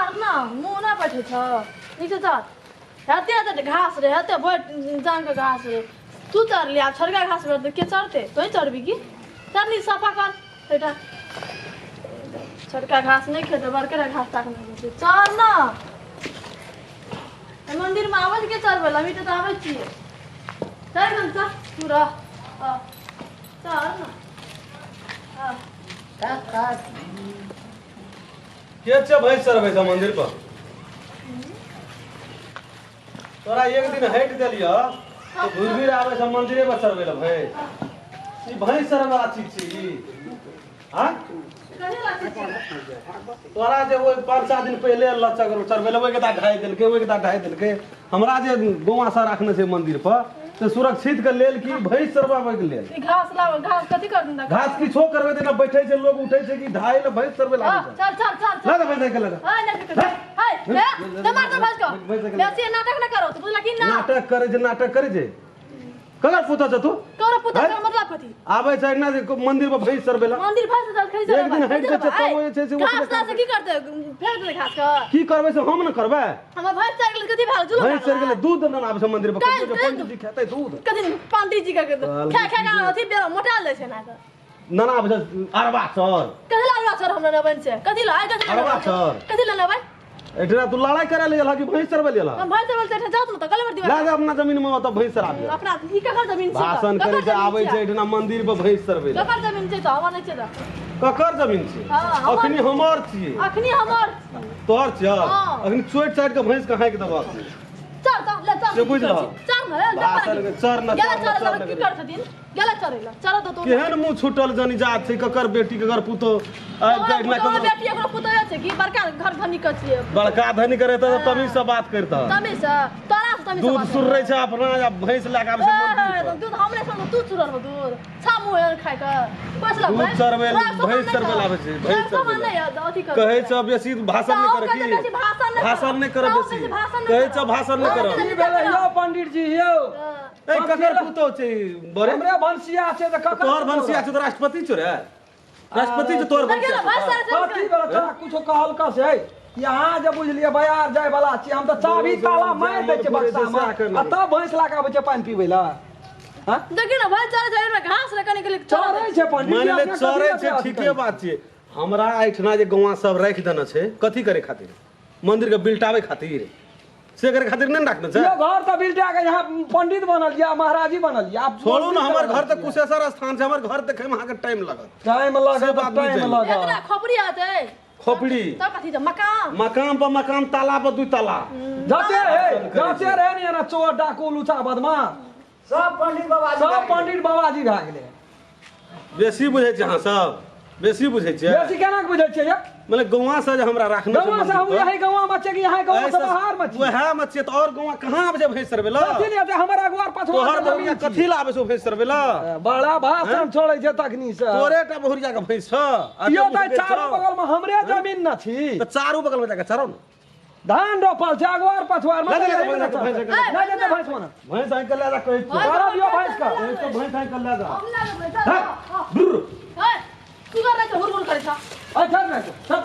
चढ़ ना, मुँह ना बैठे छ। नीचे चढ़। हेते हेते घास रे, हेते भरि जान के घास रे। तू चढ़ लिया, छोड़का घास रे के चढ़ते? तोही चढ़बी की? चढ़ नी, सफा कर बेटा। छोटका घास नहीं खेते, बड़के घास ताकने जेतै। चढ़ ना। मंदिर में आबै के चढ़बै ला, हम तऽ आबै छियै। चढ़ गन, चढ़ तू रह। चढ़ ना। के छै भैंस चरबै छै मंदिर पर? तोरा एक दिन हटि देलियऽ तऽ घुरि घुरि आबै छै मंदिरे पर चरबै लए भैंस। ई भैंस चरबै वाला चीज छै ई? हाँ, तोरा जे ओहि 5-7 दिन पहिले लचक चरबै लए, ओहिके दा ढाइ देलकै, ओहिके दा ढाइ देलकै। हमरा जे गौआ सँ राखने छै मंदिर पर से सुरक्षित के लेल कि भैंस चरबाबै के लेल? ई घास लाव, घास कथी कर दिन? घास किछो करबै तऽ बैठे छै लोग, उठै छै कि ढाइ लए भैंस चरबै लए आबै छै? चल चल चल चल। लगा भैंस के लगा। हाय, नहीं कर। हाय, ले ले, मार दे भैंस को। बेसी नाटक न करो तो, बुझला कि ना? नाटक करै छै, नाटक करै छै। ककर पुतह छ तू? करो पुतह के मतलब कथी? आबै छै ना जे मंदिर पर भैंस चरबै ला। मंदिर भैंस चल खै। एक दिन हटि जाइ छै तब ओ जे छै से घास ला से की करतै? फेंक दे घास के। की करबै से हम न करबै? हमर भैंस चर गेल, कथी भेल? जुलम। भैंस चर गेलै, दूध न आबै छै मंदिर पर, कहियो जे पंडित जी खेतै दूध। कथी पंडित जी के खा खा के अथी मोटा लै छै ना? ना ना, आबै छै अरबा चर। कथी ला अरबा चर? हमरा न बन छै। कथी ला? कथी ला अरबा चर? कथी ला लेबै? एठना तू लड़ाई करे ले कि भैंस चरबै ले? हम भैंस चरबै ले जात न त गले दिवा ला अपना जमीन में त भैंस चरा दिया। अपना ई ककर जमीन छै? भाषण करे छै, आबै छै एठना मंदिर पर भैंस चरबै। ककर जमीन छै? त हमर नै छै त ककर जमीन छै? अखनी हमर छियै। अखनी हमर तोहर छियै। अखनी चोट चाट के भैंस के हाँक देबऽ। चल त ले चल। से बुझल चल न, भाषण के चर न। गेला चल, की कर छथिन? गेला चरै ला, चल त। तू केहन मुंह छूटल जनी जात छै? ककर बेटी ककर पुतो? आबि बेटी एकरो पुतो छै कि बड़का घर धनी के छियै? बड़का धनी करे त तमीज से बात करता। तमीज से? तोरा से तमीज? दूध सुररै छै अपना या भैंस लए के आबै छै मंदिर पर। दूध हमरे संग तू सुरर हो? दूध छा मुंह खाय के पैसा। दूध चरबै, भैंस चरबै आबै छै, भैंस चरबै। कहै छ बेसी भाषण नहि करे की? भाषण नहि करे बेसी कहै छ, भाषण नहि करे। की भेलै यौ पंडित जी यौ? ए, ककर पुतोह छै बड़े? हमरे भनसिया छै तऽ ककर? तोहर भनसिया छै तऽ राष्ट्रपति छौ रे, राष्ट्रपति छै तोहर भनसिया। कथी भेलै तोरा? कुछो कहलक से यहाँ जे बुझलियै बजार जाय वाला छी हम तऽ चाभी ताला मारि दै छियै बक्सा मे आ तब भैंस लए कऽ आबै छै पानि पीबै लए। देखियौ ने, भैंस चरै छै, घास रे कनि कनि चरै छै पंडित। मानि ले चरै छै, ठीके बात छै। हमरा एहिठिना जे गौआँ सब राखि देने छै कथी करे खातिर? मंदिर के बिलटाबै खातिर? से करे खातिर नहि राखने छै? यो घर तऽ बिलटा के यहाँ पंडित बनल या महाराजी बनल या। छोड़ू ने, हमर घर तऽ कुशेश्वर स्थान छै। हमर घर देखे में अहाँके टाइम लागत। टाइम लागत, टाइम लागत। एकरा खोपड़ी आते। खोपड़ी तब कथी छै? मकान, मकान पर मकान, ताला पर दू ताला। जाते रहे, जाते रहे ने, ना चोर डाकू लुचा बदमाश सब पंडित बाबाजी, सब पंडित बाबाजी भए गेलै। बेसी बुझै छै अहाँ सब, बेसी बुझै छियै। बेसी केना के बुझै छियै? मतलब गौआँ से जे हमरा राखने छै। गौआँ से हम यही गौआँ मे छियै कि यहाँ गौआँ से बाहर मे छियै? वएह मे छियै तऽ और गौआँ कहाँ आबै छै भैंस चरबै लए? कथी लिए हमर अगुआर पछुआर तोहर बहुरिया कथी ला आबै छौ भैंस चरबै लए? बड़ा भाषण छोड़ै छै तखनी से। तोरे टा बहुरिया के भैंस छ? यो तऽ चारू बगल मे हमरे जमीन न छी। तऽ चारू बगल मे जाके चराउ ने। धान रोपल छै अगुआर पछुआर मे। नहि जेतै भैंस मने। भैंस आनि के लए जा कहै छियौ। चरा दियौ भैंस के। एक भैंस आनि के लए जा। तू कर रहे हुर हुर करे छ। अच्छा नहि सब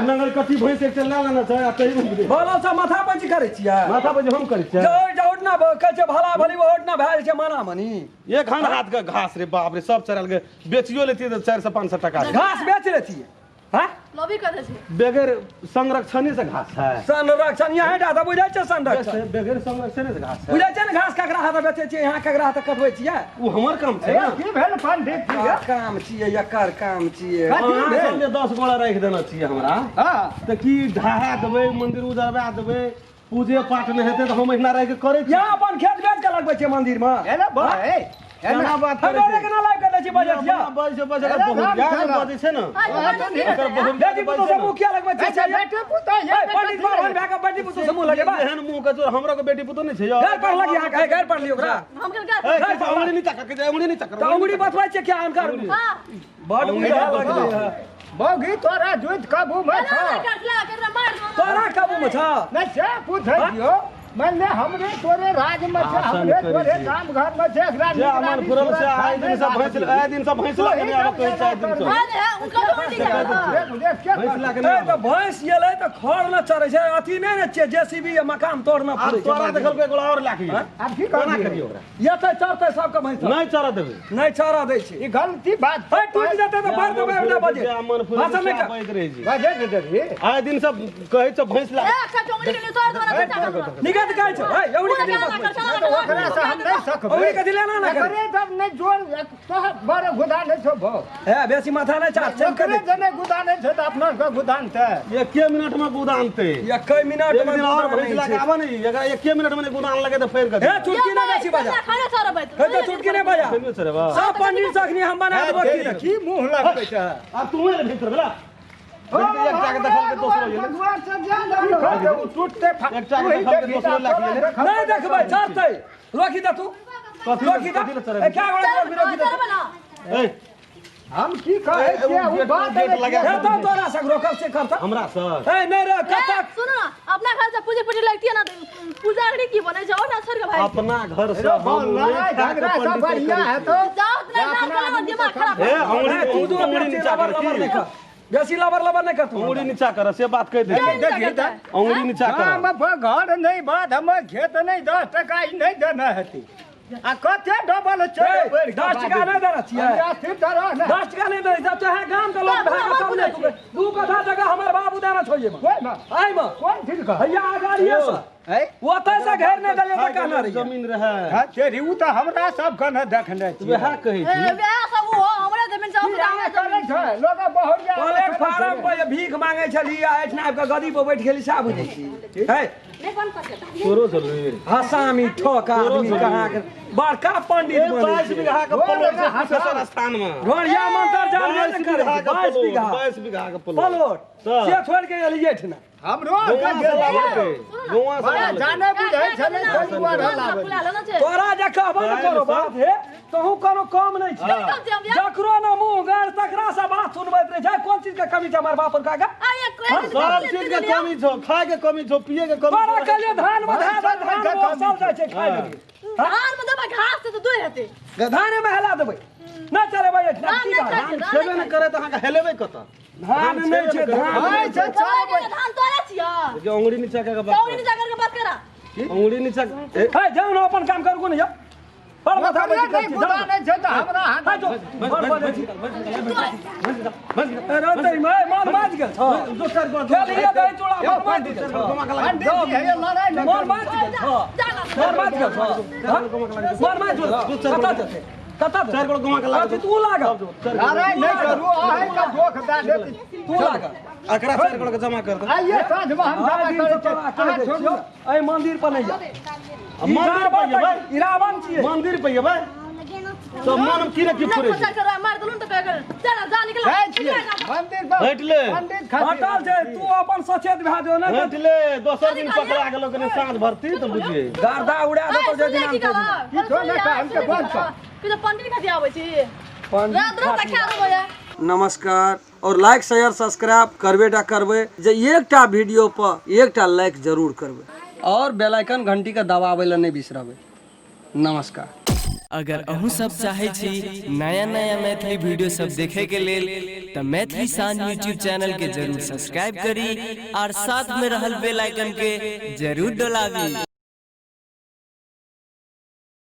नंगल कथी भैंस एक ला लेना छै आ कही बोलल से माथा पंची करै छियै? माथा पंची हम करै छियै? जौड़ जौड़ ना कहै छै भला भली ओट ना भए छै माना मनी। एक हन हाथ के घास रे बाप रे, सब चराल के बेचियो लेतियै तऽ 400 500 टका घास बेच लेतियै। हाँ लॉबी कर दे छै। बगैर संरक्षणे से घास है। संरक्षण यहाँ टा तऽ बुझै छै संरक्षण। बगैर संरक्षणे से घास है। बुझै छै ने घास ककरा हाथ बेचै छियै, यहाँ ककरा हाथ कटबै छियै? ओ हमर काम छै ने। की भेल पंडित जी? काम छियै, एकर काम छियै। अहाँ सब जे 10 गोड़ा राखि देने छियै हमरा तऽ की ढहा देबै मंदिर, उजरवा देबै, पूजे पाठ नहि हेतै तऽ हम एहिना रहि के करै छी? यहाँ अपन खेत बेच के लगबै छियै मंदिर मे। केना बात करै छै? केना लाइव के दै छी बजट? या बजै छै, बजै छै बहुत यार, बजै छै ने एकर बहुत। बेटी पुतोह से मुँह किया लगबै छै? बेटी पुतोह पंडित बाबा भए के बेटी पुतोह से मुँह लगेबा? एहन मुँह के जोर हमरो के बेटी पुतोह नहि छै। घर पढ़लक यहाँ के घर पढ़ली ओकरा। हम के घर अंगुरी नहि तक के, अंगुरी नहि तक तऽ अंगुरी बतबै छै क्या अनकर? बड बुझा लगलै। बौगी तोरा जुइत कबू मे छ? तोरा कबू मे छ? नहि से पूछै छियौ। मान ले हमरे तोरे राज में छै, आसन हमरे करै तोरे छी। गाम घर में छै, एकरा जे अमन निगरानी फुरल से सुरक्षा आइ दिन से नहि भैंस राखी। आइ दिन से भैंस लऽ के नहि आबऽ कहै छै आइ दिन से। अरे उनका तो नहीं देख देख के भैंस लऽ के ए, नहि तऽ आबऽ। भैंस एलै तऽ खर न चरै छै, अथी नहि ने छियै, जेसीबी या मकान तोड़ न आब फुरै छै। तोरा देखलकै एगो और लए के गेलै। आब की कोना करबिही? करियौ ओकरा? एतै चरतै सबके भैंस। नहि चरऽ देबै। नहि चरऽ दै छै। ई गलती बात हे, टूटि जेतै तऽ भरि देबै एकटा बजे। जे अमन फुरल भाषण से नहि कर। बाजैत रहै छै। बजे दे देबही। आइ दिन से कहै छै भैंस लए ए कटोरी के उतार दो ना कर। निकट कहै छौ, हे, एवढी कथी लए बजबै? नहि तऽ ओकरा से हम नहि सकबै। एवढी कथी लए ना ना करी? एकरे जब नहि जोर तोहर बड़ गुदा नहि छौ भौ। हे, बेसी माथा नहि चाट, चलि ओकरे के जे नहि गुदा नहि छौ तऽ अपना सबके गुदान छै। एके मिनट में गुदानतै। एकै मिनट एक मे दिन और गुदान भैंस नहि लए के छै। आबऽ ने, एकरा एके मिनट में नहि गुदान लगे तऽ फेर कऽ हे, चुटकी नहि बेसी बजा। खाना चरबै। हे, तऽ चुटकी नहि बजा। फेर चढ़ेबा। सब पंडित से अखनी हम बना देबो की ने। की मुँह लगबै छै? आब तू एले भैंस चढ़बै ला। एकटा के देखलकै दोसरो गेलै। टूटते एकटा के देखलकै दोसरो लए के गेलै। नहि देखबै, चढ़तै। रोकी दे तू। कथी लए- रोकी दे। कथी लए चढ़ेबै? ए, क्या गोड़ा रोकी दे तू। ए, हम की कहै छियै ओ बात गेट लगा हे, तऽ तोरा से रोकब से करता। हमरा सर ए, नहि रे, कतऽ सुनो ना, अपना घर से पूजे पूजे लगती है ना, पूजा करी की बने जाओ ना छोड़ के भाई। अपना घर से हम नहि लड़ाई खा के झगड़ा सब पंडित बढ़िया करै है छी। तो जाओ इतना ना करो, दिमाग खराब। ए, अंगुरी ए, तू जो अंगुरी बेसी नीचा लबर कर लबर की? नहि कर। बेसी लबर लबर नहि कर तू। अंगुरी नीचा कर से बात कहि दे। देखी तऽ अंगुरी नीचा कर। गाम पर घर नहि बाध हमर खेत नहि 10 टका ई नहि देने हेती आ कते डबल चढ़े बढ़ि 10 टका नहि देने छियै। 10 टका नहि देने जब चाहे गाम के लोग भए के तब नहि तू 2 कट्ठा जगह हमर बाबू देने छौ एहिमे। एहिमे कोन चीज कह हैया अगाड़िए से है ओतय से घेर नहि देलियै तऽ कहने रहियै। जमीन रहै। हाँ, तेरी उ तऽ हमरा सब के ने देखने छी। वएह कहै ए छी। वएह सब वो हमरा जमीन से की अहाँ करै छै लोक बहुरिया प्लेटफार्म पर भीख मांगै छली आ एहिठिना आबि कऽ गदी पर बैठ गेली सएह बुझै छी। है तोरो जरूर। हसामी ठोक आदमी कहाँ के बड़का पंडित ए, बनै 22 छै। बीघा के प्लॉट छै कुशेश्वर स्थान में। घरिया मंत्र जानबे 22 नहि करै बीघा छै। के 22 प्लॉट, बीघा 22 बीघा के प्लॉट। प्लॉट तऽ। से छोड़ि के एलियै एहिठिना। हमरो गौआँ के से लाबलकै। गौआँ से बड़ा लाबलकै। जाने बुझै छलै ताहि दुआरे लाबै। तोरा जे कहबो ने करो बात हे तहु कोनो कम नहि छै। जकरो न मुँह गाड़ तकरा से बात सुनबैत रहै छै। कोन चीज के कमी छै हमर बाप काका? सब चीज के कमी छौ, खाय के कमी छौ, पिए के कमी तोरा छौ। कहलियै धान मे धए दे, धान मे ओसल जाइ छै खाय लगी। धान में देबै घास से तो दूर हेतै। धाने मे हेला देबै। नहि चलेबै एहिठिना धान की नहि बात? खाइ छै, धान छेबे नहि नहि करे तऽ अहाँके हेलेबै कतऽ? धान नहि छै, धान खाइ छै खाइ छै। धान तोरे छियै। देखियौ अंगुरी नीचा कऽ के बात चौड़ी नीचा करके बात करा। कर। अंगुरी नीचा ए, हे जाउ ने अपन काम करू ने यौ। बड़ माथा ओकरे बैठ नहि छी गुदा नहि छै तऽ हमरा हाथ हे जो बड़ बजै छी। ए रे मे मन बाज गेल छौ। खेलिए दही चूड़ा मन बाज गेल छौ। पंडित जी हे लड़ाई नहि मन बाज गेल छौ। मन बाज गेल छौ। मन बाज गेल। कतऽ जेतै? कतऽ जेतै? चारि गोड़ गमा के लागल। अथी तू लागल। लड़ाई नहि करू अहीं के धोख दए देत। तू लागल। एकरा 4 गोड़ के जमा कर दे। आइए साँझ मे हम आइ जमा दिन से करै छी। तोरा कहि अहाँ दै छोड़ू। छियौ, एहि मंदिर पर नहि जा। आ मंदिर पर जेबै? ई रावण छियै। मंदिर पर जेबै? तऽ मन में की ने की फुरै छै? कर मार देलहुँ तऽ कह चल जा निकल। जाइ छियै मंदिर पर। हटि ले। पंडित खातिर। हटल छै, तू अपन सचेत भए जो ने हटि ले, दोसर दिन पकड़ा गेलो कने साँझ भरती तऽ बुझियै। गर्दा उड़ा देतौ जे दिना की किछो नहि कह, हमके बंद कर। कि तो पंडित खातिर आबै छी। पंडित रात रात खा देबै। नमस्कार और लाइक शेयर सब्सक्राइब करबे टा करबै जे एकटा वीडियो पर एकटा लाइक जरूर करबै और बेल आइकन घंटी के दबाबै लए नहि बिसरबै। नमस्कार। अगर अहूँ सब चाहै छी नया नया मैथिली वीडियो सब देखे के लेल तऽ मैथिली शान यूट्यूब चैनल के जरूर सब्सक्राइब करी और साथ में रहल बेल आइकन के जरूर डोलाबी।